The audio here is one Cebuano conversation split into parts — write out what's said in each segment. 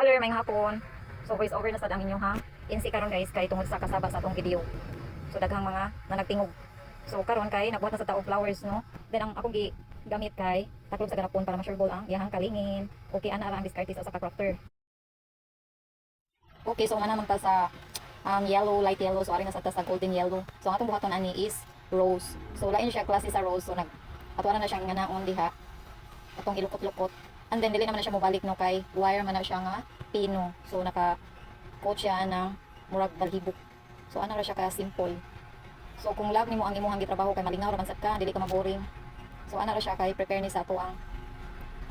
Hello, maayong hapon. So voice over na sad ang inyong ha. Insi karon, guys, kay tungod sa kasaba sa atong video. So daghang mga nanagtingog. So karon kay nagbuhat na sa tao flowers, no. Then ang akong gi gamit kay taklob sa garapon para ma-sureball ang iyahang kalingin. Okay, ana ra ang diskarte sa usa ka crafter. Okay, so mana man ta sa yellow, light yellow. So ari na sa ta sa golden yellow. So ang atong buhaton ani is rose. So lain siya klase sa rose. So nag ato na siyang nganaon diha. Atong ilukot-lukot. And then dili naman na siya mobalik, no, kay wire man na siya nga pino. So naka coat siya ng murag balhibok. So ana ra siya ka simple. So kung love nimo ang imong gitrabaho kay malingaw ra man sad ka, dili ka maboring. So ana ra siya kay prepare ni sa ato ang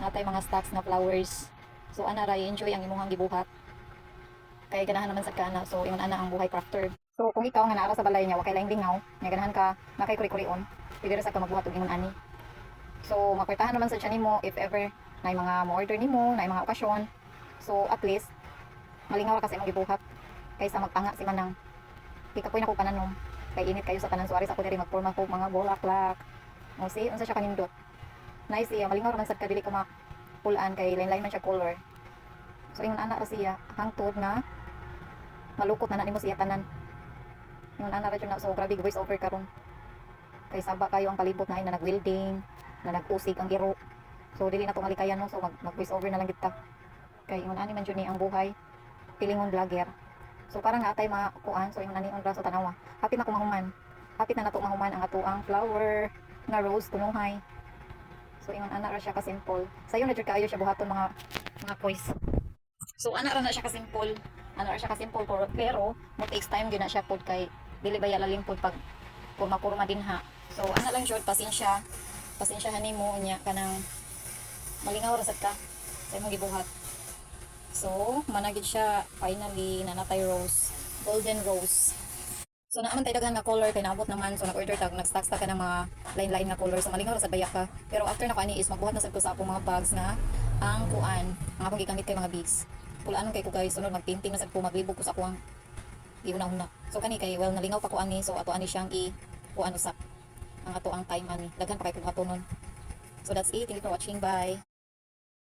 natay mga stocks na flowers. So ana ra, i-enjoy ang imong gibuhat. Kay ganahan naman sad ka na. So ingon ana ang buhay crafter. So kung ikaw nga naa ra sa balay niya, wa kay laing lingaw, nya ganahan ka na kay kuri-kurion, pwede ra sad ka magbuhat og ingon ani. So makwertahan naman sad siya nimo if ever na mga mo-order nimo, na mga okasyon. So at least malingaw ra ka sa imong gibuhat kaysa magtanga si manang. Di kapoy na ko pananom. Kay init kayo sa tanan, so ari sa ko diri magporma ko mga bulaklak. O see, unsa siya kanindot. Nice siya, malingaw ra man sad ka, dili ka mapulaan kay lain-lain man siya color. So ingon ana ra siya hangtod nga malukot na na nimo siya tanan. Ingon ana ra jud na. So grabe voice over karon. Kay saba kayo ang palibot na ay na nag-welding, na nag-usig ang giro. So dili na to malikayan, no, so mag voice over na lang kita. Kay ingon ani man jud ni ang buhay pilingon vlogger. So para nga atay makuan, so ingon ani on ra. So tanawa. Hapit na ko mahuman. Hapit na nato mahuman ang atoang flower nga rose kunuhay. So ingon ana ra siya ka simple. Sayo na jud kaayo siya buhaton, mga koys. So ana ra na siya ka simple. Ana ra siya ka simple pero mo takes time gyud na siya pod kay dili ba lalim pod pag porma-porma din ha. So ana lang short, pasensya. Pasensyahan nimo nya kanang malingaw ra sad ka sa imong gibuhat. So, managid siya finally na natay rose, golden rose. So naa man tay daghan nga color kay naabot naman, so nag-order tag nag-stock ka ng mga lain-lain nga color, so malingaw ra sad baya ka. Pero after na ko ani is magbuhat na sad ko sa akong mga bags nga ang kuan, ang akong gigamit kay mga beads. Pulaan kay ko, guys, sunod mag-painting na sad ko, maglibog ko sa akuang giuna-una. So kani kay well nalingaw pa ko ani, so ato ani siyang i kuan usa ang ato ang time ani. Daghan pa kay ko hatonon. So that's it. Thank you for watching. Bye.